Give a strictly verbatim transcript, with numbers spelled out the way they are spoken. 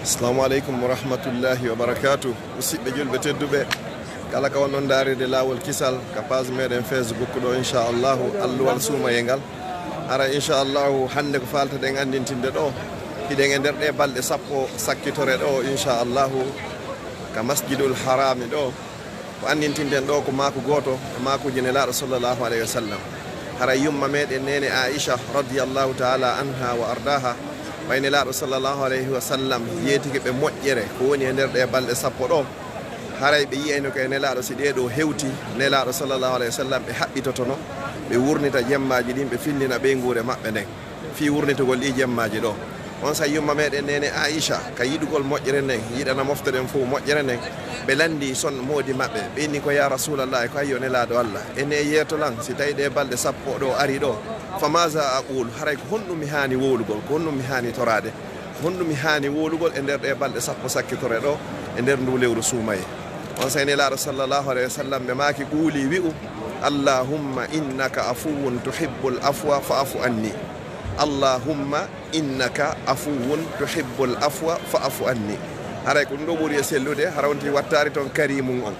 Assalamu aleykum wa rahmatullahi wa barakatuh. Musidɓe julɓe tedduɓe, kala ka wonnon ndaarirde Laawol Kisal ka page meɗen Facebook ɗo, inchallahu, alluwal suumayee ngal. Hara inchallahu hannde ko faaltaɗen anndintinde ɗo, hiɗen e nder ɗe balɗe sappo sakkitore ɗo, inchallahu, ka Masjidul Harami ɗo. Ko anndintinten ɗo ko maaku gooto e maakuuji Nelaaɗo sallallahu alayhi wa sallam. Haray yumma meɗen neene Aisha radiyallahu ta'ala anha wa ardaha, ɓay Nelaaɗo sallallahu alayhi wa sallam yeetike ɓe moƴƴere ko woni e nder ɗe balɗe sappo ɗo. Haray ɓe yi'ayno ko e Nelaaɗo, si ɗee ɗo hewti, Nelaaɗo sallallahu alayhi wa sallam ɓe haɓɓitotono, ɓe wurnita jemmaaji ɗin, ɓe fillina ɓeynguure maɓɓe nden fii wurnitugol ɗii jemmaaji ɗo. On saa'i yumma meɗen neene Aisha, ka yiɗugol moƴƴere nden, yiɗana mofte ɗen fow moƴƴere nden, ɓe lanndii son moodi maɓɓe, ɓe inni ko, "Ya Rasulallah, ko ayyo Nelaaɗo Allah, ene yeeto lan si tawi ɗe balɗe sappo ɗo ari ɗo, fa maza aqulu, haray ko honɗum mi haani wowlugol, ko honɗum mi haani toraade, ko honɗum mi haani wowlugol e nder ɗe balɗe sappo sakkitore ɗo, e nder ndu lewru suumayee?" On saa'i Nelaaɗo sallallahu alayhi wa sallam ɓe maaki, ɓuuli wi'u, "Allahumma innaka afuwun tuhibbul afwa fa'fu anni." "Allahumma innaka afuwun tuhibbul afwa fa'fu anni." Haray ko ɗum ɗo ɓuri e sellude, hara on tigi wattaari ton karimun on.